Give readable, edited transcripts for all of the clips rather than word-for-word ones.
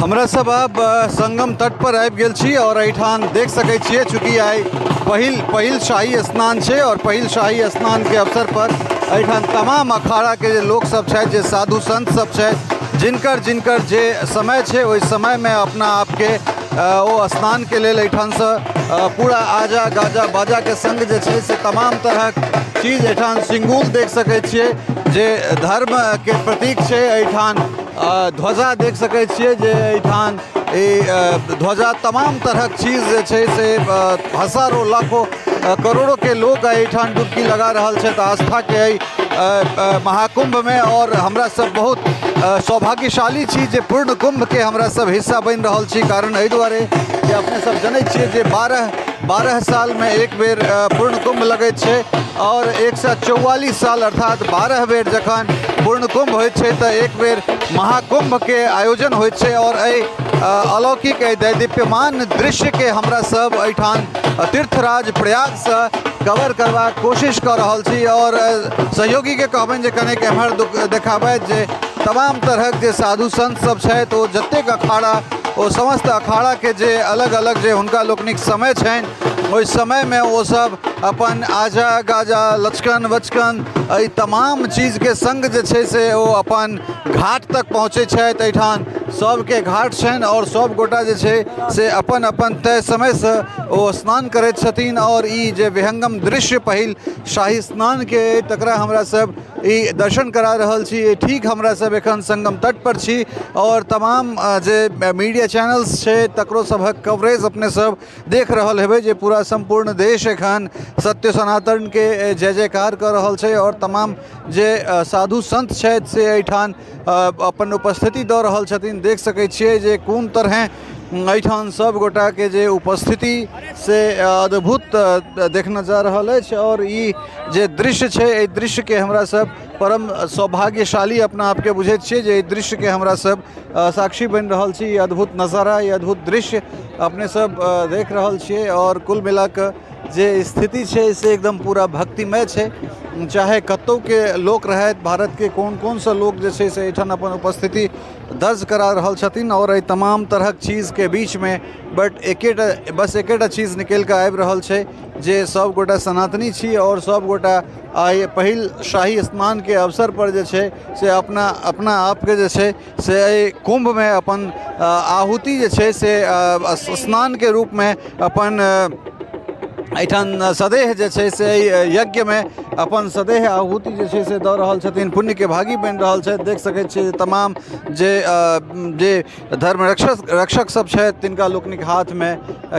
हमरा सब आब संगम तट पर आबि गेल छी और एहिठाम देख सकै छियै, चूँकि आइ पहिल पहिल शाही स्नान छै और पहिल शाही स्नान के अवसर पर एहिठाम तमाम अखाड़ा के जे लोक सब छथि, जे साधु संत सब छथि, जिनकर जिनकर जे समय छै ओहि समय में अपना आपके ओ स्नान के लेल एहिठामसँ पूरा आजा गाजा बाजा के संग जे छै से तमाम तरहक चीज एहिठाम सिंगूल देख सकै छियै जे धर्म के प्रतीक छै। एहिठाम ध्वजा देख सकै छियै जे एहिठाम ई ध्वजा तमाम तरहक चीज जे छै से हजारो लाखो करोड़ों के लोग एहिठाम डुबकी लगा रहल छथि आस्थाके एहि महाकुम्भमे। और हमरा सब बहुत सौभाग्यशाली छी जे पूर्ण कुम्भके हमरा सब हिस्सा बनि रहल छी, कारण एहि दुआरे जे अपने सब जनै छियै जे 12 सालमे एक बेर पूर्ण कुम्भ लगैत छै और 144 साल अर्थात 12 बेर जखन पूर्ण कुम्भ होइत छै तऽ एक बेर महाकुम्भके आयोजन होइत छै। और एहि अलौकिक एहि दैदीप्यमान दृश्यके हमरा सब एहिठाम तीर्थराज प्रयागसँ कवर करबाक कोशिश कऽ रहल छी। और सहयोगीके कहबनि जे कनेक एम्हर देखाबथि जे तमाम तरहक जे साधु संत सब छथि ओ जतेक अखाड़ा ओ समस्त अखाड़ाके जे अलग अलग जे हुनका लोकनिक समय छनि ओहि समयमे ओ सब अपन आजा गाजा लचकन बचकन एहि तमाम चीजके संग जे छै से ओ अपन घाट तक पहुँचै छथि। एहिठाम सबके घाट छनि और सब गोटा जे छै से अपन अपन तय समयसँ ओ स्नान करैत छथिन। और ई जे विहंगम दृश्य पहिल शाही स्नानके तकरा हमरा सब ई दर्शन करा रहल छी। ठीक हमरा सब एखन संगम तट पर छी और तमाम जे मीडिया चैनल्स छै तकरो सभक कवरेज अपने सब देख रहल हेबै जे पूरा सम्पूर्ण देश एखन सत्य सनातन के जय जयकार कऽ रहल छै और तमाम जे साधु संत छथि से एहिठाम अपन उपस्थिति दऽ रहल छथिन। देख सकै छियै जे कोन तरहें एहिठाम सब गोटाके जे उपस्थिति से अद्भुत देखना जा रहल अछि। और ई जे दृश्य छै एहि दृश्यके हमरा सब परम सौभाग्यशाली अपना आपके बुझैत छियै जे एहि दृश्यके हमरा सब साक्षी बनि रहल छी। ई अद्भुत नजारा, ई अद्भुत दृश्य अपने सब देख रहल छियै। और कुल मिलाकऽ जे स्थिति छै से एकदम पूरा भक्तिमय छै। चाहे कतहुके लोक रहथि, भारतके कोन कोनसँ लोक जे छै से एहिठाम अपन उपस्थिति दर्ज करा रहल छथिन। और एहि तमाम तरहक चीजके बीचमे बट एकेटा बस एकेटा चीज निकलि कऽ आबि रहल छै जे सब गोटा सनातनी छी और सब गोटा आइ पहिल शाही स्नानके अवसर पर जे छै से अपना अपना आपके जे छै से एहि कुम्भमे अपन आहुति जे छै से स्नानके रूपमे अपन एहिठाम सदेह जे छै से एहि यज्ञमे अपन सदेह आहुति जे छै से दऽ रहल छथिन, पुण्यके भागी बनि रहल छथि। देख सकै छियै जे तमाम जे जे धर्म रक्षक रक्षक सब छथि तिनका लोकनिक हाथमे,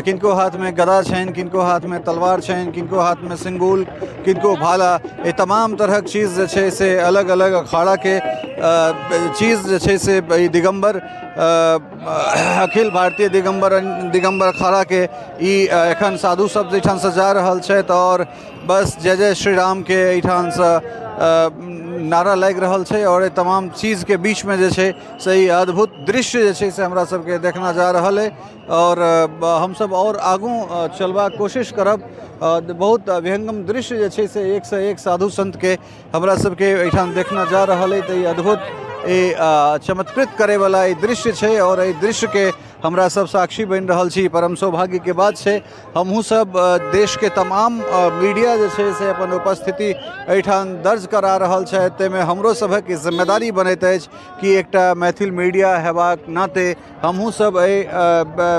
किनको हाथमे गदा छनि, किनको हाथमे तलवार छनि, किनको हाथमे सिंगूल, किनको भाला, एहि तमाम तरहक चीज जे छै से अलग अलग अखाड़ाके चीज जे छै से ई दिगम्बर अखिल भारतीय दिगम्बर दिगम्बर अखाड़ाके ई एखन साधु सब जाहिठामसँ जा रहल छथि और बस जय जय श्री रामके एहिठामसँ नारा लागि रहल छै। और एहि तमाम चीजके बीचमे जे छै से ई अद्भुत दृश्य जे छै से हमरा सबके देखना जा रहल अइ। और हमसब और आगू चलबाक कोशिश करब। बहुत विहंगम दृश्य जे छै से एकसँ एक साधु सन्तके हमरा सबके एहिठाम देखना जा रहल अइ। तऽ ई अद्भुत ई चमत्कृत करैवला ई दृश्य छै और एहि दृश्यके हमरा सब साक्षी बनि रहल छी। परम सौभाग्यके बात छै। हमहूँ सब देशके तमाम मीडिया जे छै से अपन उपस्थिति एहिठाम दर्ज करा रहल छथि, ताहिमे हमरो सभक जिम्मेदारी बनैत अछि कि एकटा मैथिल मीडिया हेबाक नाते हमहूँ सब एहि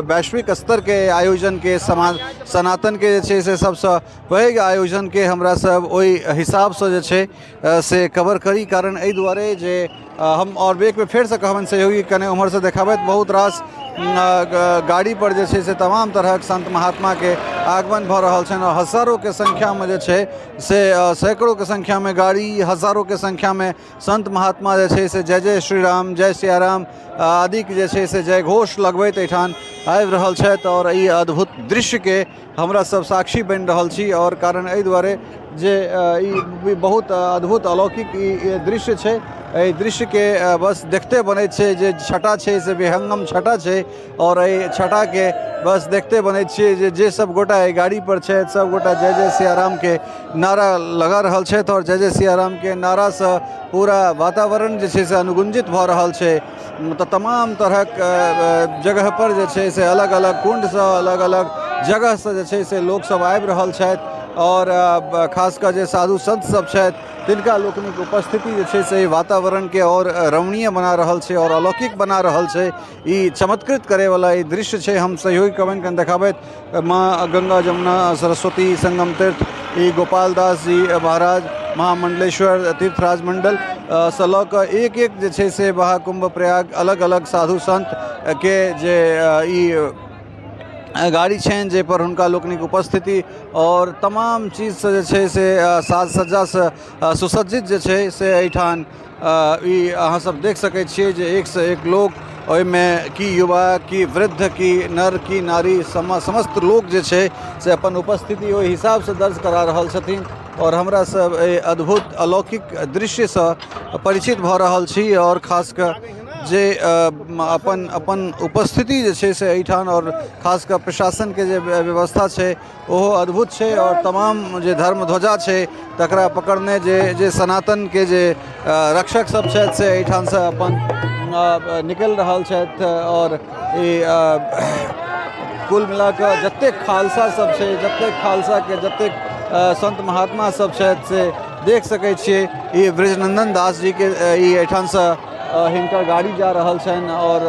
वैश्विक स्तरके आयोजनके समाज सनातनके जे छै से सबसँ पैघ आयोजनके हमरा सब ओहि हिसाबसँ जे छै से कवर करी। कारण एहि दुआरे जे हम आओर एक बेर फेरसँ कहबनि सहयोगी कने ओम्हरसँ देखाबथि, बहुत रास गाड़ी पर जे छै से तमाम तरहक संत महात्माके आगमन भऽ रहल छनि और हजारोके संख्यामे जे छै से सैकड़ोके संख्यामे गाड़ी, हजारोके संख्यामे संत महात्मा जे छै से जय जय श्री राम, जय सिया राम आदिके जे छै से जय घोष लगबैत एहिठाम आबि रहल छथि। और ई अद्भुत दृश्यके हमरा सब साक्षी बनि रहल छी। और कारण एहि दुआरे जे ई बहुत अद्भुत अलौकिक ई दृश्य छै एहि दृश्यके बस देखते बनै छै जे छटा छै से विहंगम छटा छै आओर एहि छटाके बस देखते बनै छियै जे जे सब गोटा एहि गाड़ीपर छथि सब गोटा जय जय सियारामके नारा लगा रहल छथि आओर जय जय सियारामके नारासँ पूरा वातावरण जे छै से अनुगुञ्जित भऽ रहल छै। तऽ तमाम तरहक जगहपर जे छै से अलग अलग कुण्डसँ, अलग अलग जगहसँ जे छै से लोकसभ आबि रहल छथि आओर खास कऽ जे साधु सन्त सब छथि तिनका लोकनिक उपस्थिति जे छै से एहि वातावरणके आओर रमणीय बना रहल छै आओर अलौकिक बना रहल छै। ई चमत्कृत करैवला ई दृश्य छै। हम सहयोगी कमेंट देखाबैत माँ गंगा जमुना सरस्वती संगम तीर्थ ई गोपाल दास जी महाराज महामंडलेश्वर तीर्थराज मंडल सँ लऽ कऽ एक एक जे छै से महाकुम्भ प्रयाग अलग अलग साधु सन्तके जे ई गाड़ी छनि जाहिपर हुनका लोकनिक उपस्थिति आओर तमाम चीजसँ जे छै से साज सज्जासँ सुसज्जित जे छै से एहिठाम ई अहाँसभ देख सकै छियै जे एकसँ एक लोक, ओहिमे की युवा, की वृद्ध, की नर, की नारी, समस्त लोक जे छै से अपन उपस्थिति ओहि हिसाबसँ दर्ज करा रहल छथिन आओर हमरा सब एहि अद्भुत अलौकिक दृश्यसँ परिचित भऽ रहल छी। आओर खास कऽ जे अपन अपन उपस्थिति जे छै से एहिठाम आओर खास कऽ प्रशासनके जे व्यवस्था छै ओहो अद्भुत छै आओर तमाम जे धर्म ध्वजा छै तकरा पकड़ने जे जे सनातनके जे रक्षक सब छथि से एहिठामसँ अपन निकलि रहल छथि। आओर ई कुल मिलाकऽ जतेक खालसा सब छै, जतेक खालसाके जतेक सन्त महात्मा सब छथि से देख सकै छियै। ई ब्रजनन्दन दास जीके ई एहिठामसँ हिनकर गाड़ी जा रहल छनि आओर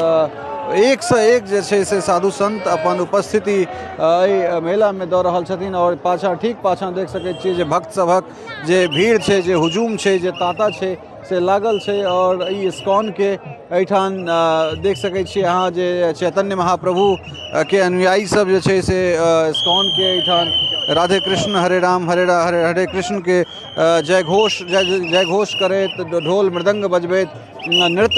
एकसँ एक जे छै से साधु सन्त अपन उपस्थिति एहि मेलामे दऽ रहल छथिन। आओर पाछाँ, ठीक पाछाँ देख सकै छियै जे भक्त सभक जे भीड़ छै, जे हुजूम छै, जे ताँता छै से लागल छै। आओर ई इस्कॉनके एहिठाम देख सकै छियै अहाँ जे चैतन्य महाप्रभुके अनुयायी सब जे छै से इस्कॉनके एहिठाम राधे कृष्ण हरे राम हरे हरे हरे कृष्णके जय घोष जय जय घोष करैत, ढोल मृदङ्ग बजबैत नृत्य